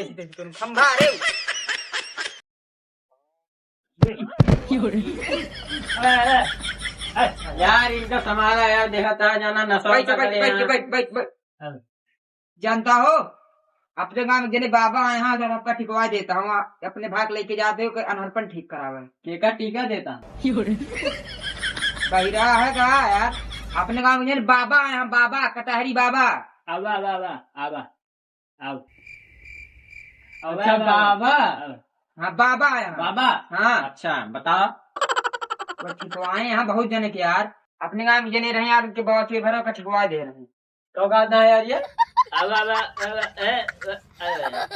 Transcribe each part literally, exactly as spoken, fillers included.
तुम खंभा रे। अरे, अरे, अरे, यार, इनका संभाला यार, देखा था जाना नशा बैठ, वशा बैठ, करे बैठ, यहाँ। बैठ, बैठ, बैठ। हाँ। जानता हो, अपने गाँव में जने बाबा आए हैं, तो आपका ठिकवा देता हूँ। आप अपने भाग लेके जाते हो कि अनहरपन ठीक करावे। केका टीका देता? बहिरा है का यार? अपने गाँव में जने बाबा आए हैं, बाबा, कटहरी बाबा। आवा, आवा, आवा, आवा। आओ। आओ, अच्छा, आओ, आओ। बाबा। आओ। हाँ, बाबा आया। बाबा? हाँ। अच्छा, बताओ। वो ठिकवाए हैं बहुत जने के यार। अपने गाँव में जने रहे यार, उनके बवासीर भरा का ठिकवा दे रहे हैं। तो कहता है यार ये? अब, अब, अब, ए, ए, ए।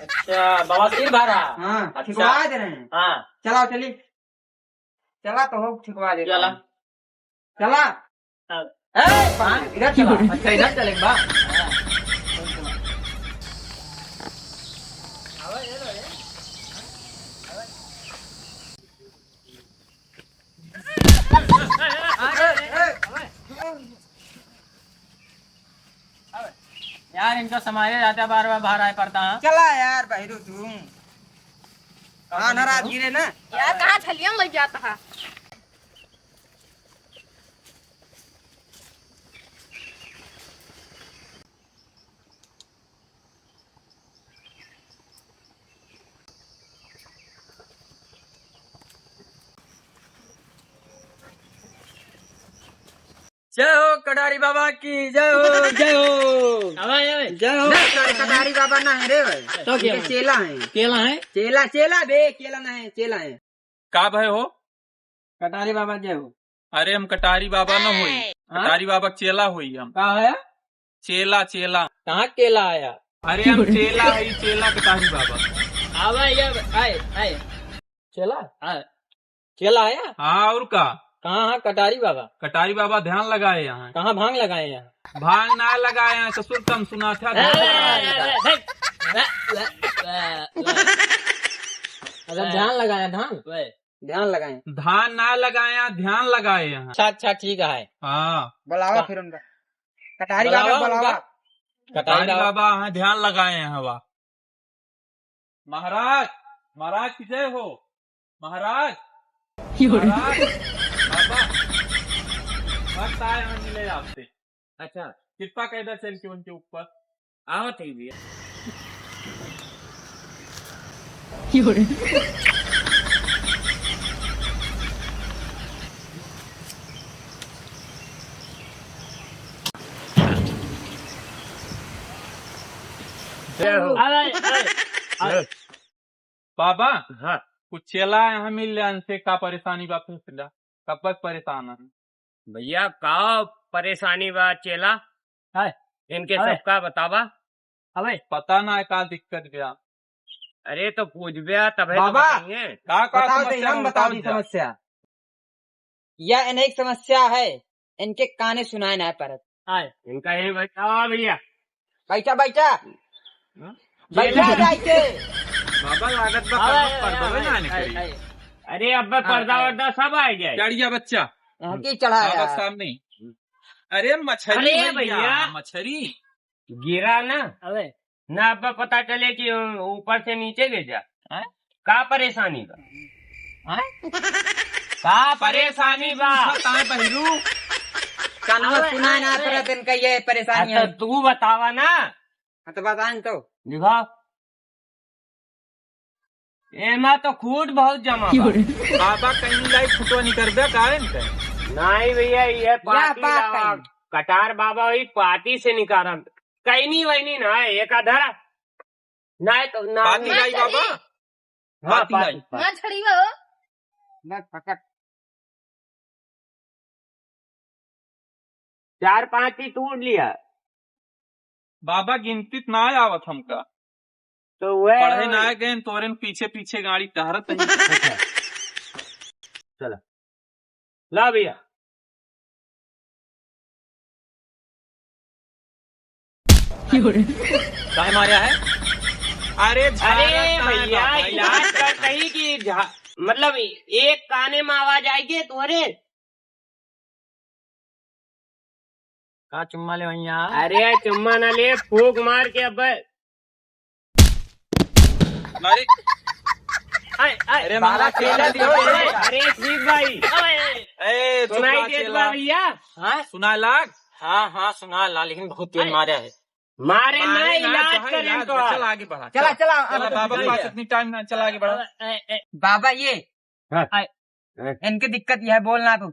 अच्छा, बवासीर भरा। हाँ, अच्छा। ठिकवा दे रहे हैं। हाँ। चलाओ, चली। चला तो हो, ठिकवा देता चला। हूँ। चला। अब। ए, हाँ? इधर चला। अच्छा, इधर चलेंगे बा? हाँ। यार, इनको समारे रहता, बार बार बाहर आए पड़ता है। चला यार, बहिरू तू। हाँ, नाराज गिरे ना। यार, कहाँ झलिया में लग जाता है? जय हो कटारी बाबा की, जय हो, जय हो। आवा, आवा। जय हो। ना, कटारी बाबा ना है रे भाई। तो क्या ये है? चेला है। केला है? चेला, चेला बे, केला ना है, चेला है। का भय हो? कटारी बाबा जय हो। अरे हम कटारी बाबा न होई, हाँ? कटारी बाबा के चेला होई हम। का है? चेला, चेला। कहाँ केला आया? अरे हम चेला है, चेला कटारी बाबा। आवा ये, आए, आए। चेला? हाँ। चेला आया? हाँ, और का? कहाँ है कटारी बाबा? कटारी बाबा ध्यान लगाए यहाँ। कहाँ भांग लगाए यहाँ? भांग ना लगाए हैं, ससुर कम सुना था। ए, ए, ए, ए, ए, ए, ए, ए, ए। अच्छा, ध्यान लगाए हैं, धान? ओए। ध्यान लगाए हैं। धान ना लगाए हैं, ध्यान लगाए हैं। अच्छा, अच्छा, ठीक है। हाँ। बुलावा का-, फिर उनका। कटारी बाबा बुलावा बुलावा। उनका। कटारी कटारी बाबा। बाबा, हाँ, ध्यान लगाए हैं, वाह। महाराज, महाराज की जय हो। महाराज, यो रे। महाराज, बाबा, भक्त आए हैं मिले आपसे। अच्छा। कृपा कैदा चल के उनके ऊपर। आवत ही भैया। यो रे। जय हो। अरे, अरे, अरे। बाबा, हाँ। कुछ चेला यहाँ मिल जाए, इनसे का परेशानी बा, फैसला। कब तक परेशान है? भैया, का परेशानी बा, चेला? है। इनके अरे। सबका बतावा। अबे। पता ना है का दिक्कत बा। अरे, तो पूछबे, तबे तो बाबा, बताएंगे। का, का बताओ तो समस्या हम बा, बता बताओ दी जा। समस्या। यह अनेक समस्या है, इनके काने सुनाए ना परत। आए। इनका यही बैठा हुआ भैया। बैठा, बैठा। हाँ? बैठा जाइके। बाबा लागत बा आए, कहाँ आए, पर्दा आए, ना आए, निकली। आए। अरे अब हाँ, पर्दा आए। वर्दा सब आ जाए। चढ़ गया बच्चा। यहाँ की चढ़ा बाबा यार। सामने। अरे मछली अरे भैया, भैया। मछली। गिरा ना। अबे। ना अब पता चले कि ऊपर से नीचे गिर जा। हैं? का परेशानी बा? हैं? का परेशानी बा? पूछत हैं बहिरू। कानवा अबे, सुनाए ना अबे। परत इनका ये परेशानी अच्छा, है। तू बतावा ना। हाँ, तो बताएं तो। दिखा। एमा तो खूट बहुत जमा बा। बाबा कहीं लाई फुटवा निकरबे का इनका? नहीं भैया, ये पाती बात लावा। कहीं। कटार बाबा वही पाती से निकारा। कहीं नहीं, वही नहीं ना, एक आधा। नहीं तो ना, पाती नहीं। लाई बाबा? हाँ, पाती पाती, लाई। पाती। ना छड़ीवा हो। बस पकड़। चार पांच ही तोड़ लिया। बाबा गिनती त ना आवत हमका। तो वह पढ़े ना गए, तोरे न पीछे पीछे गाड़ी टहरत है। अच्छा। चला। ला भैया। काहे मारा है? अरे झारा अरे कहाँ भैया, बाबा? इलाज कर कहीं कि झा-, मतलब एक काने में आवाज आएगी तोरे। का चुम्मा ले भैया? अरे चुम्मा ना ले, फूंक मार के अब। अरे, आए, आए। अरे, बाबा, मारा चेला चेला दियो। दियो। अरे, ठीक भाई। ए, सुनाई देत बा भैया? हाँ? सुना लाग? हाँ, हाँ, सुना ला, लेकिन बहुत तेज मारे है। मारे मारे ना, ना, इलाज चाहे करें इलाज तो। चल, आगे बढ़ा। चला, चला, चला, आगे बाबा के पास इतनी टाइम ना, चल, आगे बढ़ा। ए, ए, बाबा, ये हाँ। आए। इनके दिक्कत यह है, बोल ना तो।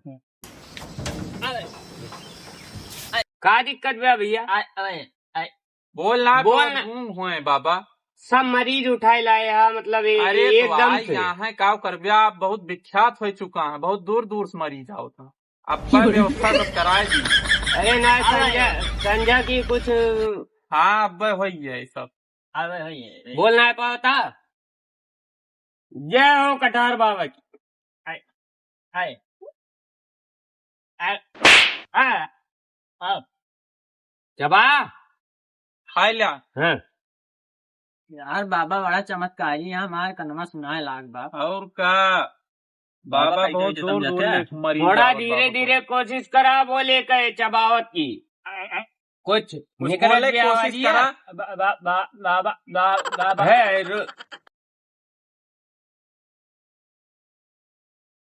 का दिक्कत बा भैया? आए, आए, आए। बोल ना, बोल तो ना। घूम हुए बाबा। सब मरीज उठाए लाए हैं, मतलब, ए-, अरे तो एकदम आई से। यहाँ है, का करबे, आप बहुत विख्यात हो चुका है, बहुत दूर दूर से मरीज आवत हैं। अब व्यवस्था सब कराए दी। अरे ना, अबे। संजय, संजय की कुछ हाँ, अब हो ही है सब। अबे हो ही है। बोल ना पावता। जय हो कटार बाबा की। हाय, हाय। आ, आ, आ। जबा। हाय ल्या। हाँ। यार बाबा बड़ा चमत्कारी है, हमार कनमा सुनाए लाग बा। और का? बाबा बाबा कहीं बहुत कहीं दूर दूर समझाते हैं। ले मरीज थोड़ा आवत धीरे बाबा धीरे को। कोशिश करा बोले के चबावत की। कुछ कुछ निकल बोले के कोशिश आवाज करा। है। बा-, बा-, बा-, बाबा, बा-, बाबा। है, रु-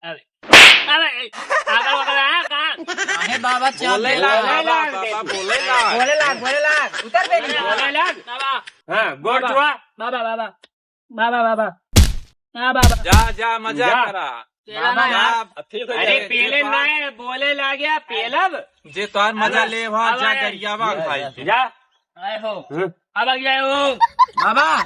अरे, अरे, पागल वगैरह है का? अरे बाबा, चाप बोले दे। लाग, बोले बाबा, लाग, बाबा, बोले लाग। बोले लाग, बोले लाग। उतर दे। बोले लाग। बाबा। हाँ, गोठवा। बाबा, बाबा। बाबा, बाबा। हाँ, बाबा। जा, जा, मजा जा। करा। पेला बाबा, ना। जा। अरे, पेले ना है, बोले लाग गया, पेलब। जे तोहार मजा अबे, ले, वहाँ जा, अबे। गरियावा खाई के। जा। आए हो। हम्म। अब आ गया हो। बाबा।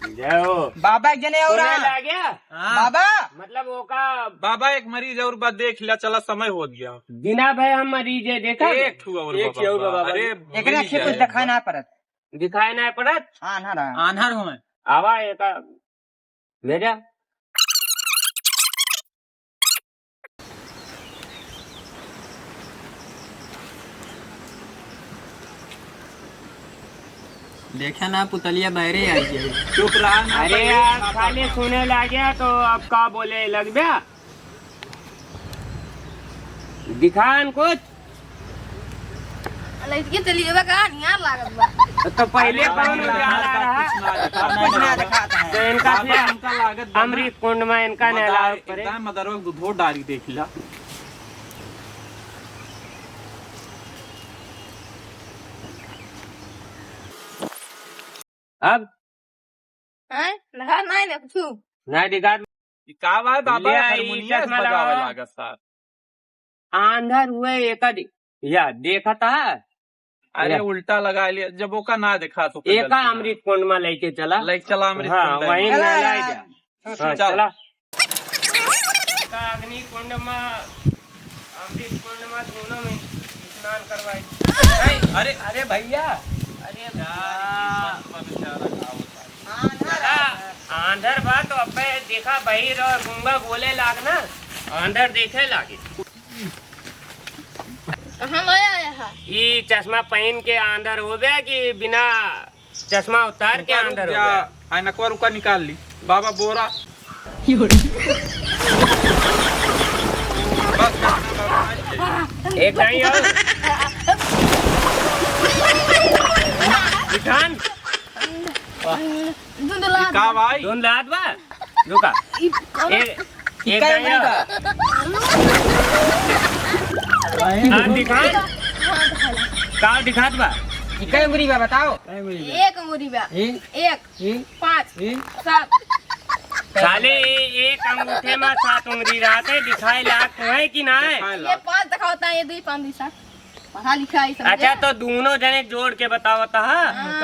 जय हो। बाबा एक जने और बोले आ। लाग गया। हाँ। बाबा। मतलब, वो का बाबा, एक मरीज और बा, देख लिया, चला, समय हो गया। बिना भय हम मरीज है, देखा? एक ठो और एक बाबा, ठो और बाबा। अरे, एकरे आँखें कुछ दिखाई ना पड़त। दिखाई ना पड़त? आन्हर है। आन्हर होए। आवा, एक भेजा। देखा ना, पुतलिया बहरे आई गई। चुप रहा ना, अरे बहरे यार, ना खाली सुने लग गया तो अब का बोले लग गया? दिखान कुछ। लइके चली गबा का, नियार लागत बा। तो पहले अरे कौन बाबा, उजाला रहा? कुछ ना दिखा, कुछ ना दिखाता है। तो इनका बाबा, फिर इनका लागत बा ना। अमृत कुंड में इनका मदार, नहलावे पड़े। एकदम मदरवा दूधो डारी देख ला। अब? हैं? नहा नहीं ना कुछ। नहीं दिखा। ई का बा बाबा, ले आई, हारमोनिया चश्मा बजावे लगावा। लागत साथ। आंधर हुए एका दे-, या देखत है? अरे या। उल्टा लगा लिया, जब ओका ना देखा तो फिर एका गलती ना। अमृत कुंड में लेके चला। लेके चला अमृत हाँ, कुंड में। वहीं चला। नहलाई जा। हाँ, चल। चला। एका अग्नि कुंड में, अमृत कुंड में दोनों में स्नान करवाई। अरे, अरे भैया। अरे भैया। आंधर बा तो अबे देखा बहिर और गूंगा बोले लाग ना, आंधर देखे लागे। कहाँ ले आया है? ई चश्मा पहन के आंधर हो गया कि बिना चश्मा उतार के आंधर हो गया? ऐनकवा रुका निकाल ली। बाबा बोरा। एक दाई और। निशान। धुंधला का भाई? धुंधलात बा? रुका। ई कौन एक, एक कई दाई और। हाँ, दिखा। का दिखात बा? ई कई उंगरी बा, बताओ। एक उंगरी बा। ई? एक। ई? पाँच, ई? सात। साले, ये एक अंगूठे में सात उंगरी रहते, दिखाए लाग तो है कि ना है? दिखाए ये लाग। पाँच दिखावता है, ये दुई, पाँच, दुई, सात। पढ़ा लिखा है, समझे? अच्छा, तो दोनों जने जोड़ के बतावता है? हाँ।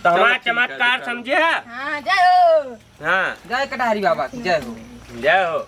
तो हमारा चलो, ठीक है, चमत्कार दिखा। समझे है? हाँ, जय हो। हाँ। जय कटहरी बाबा की, जय हो। जय हो।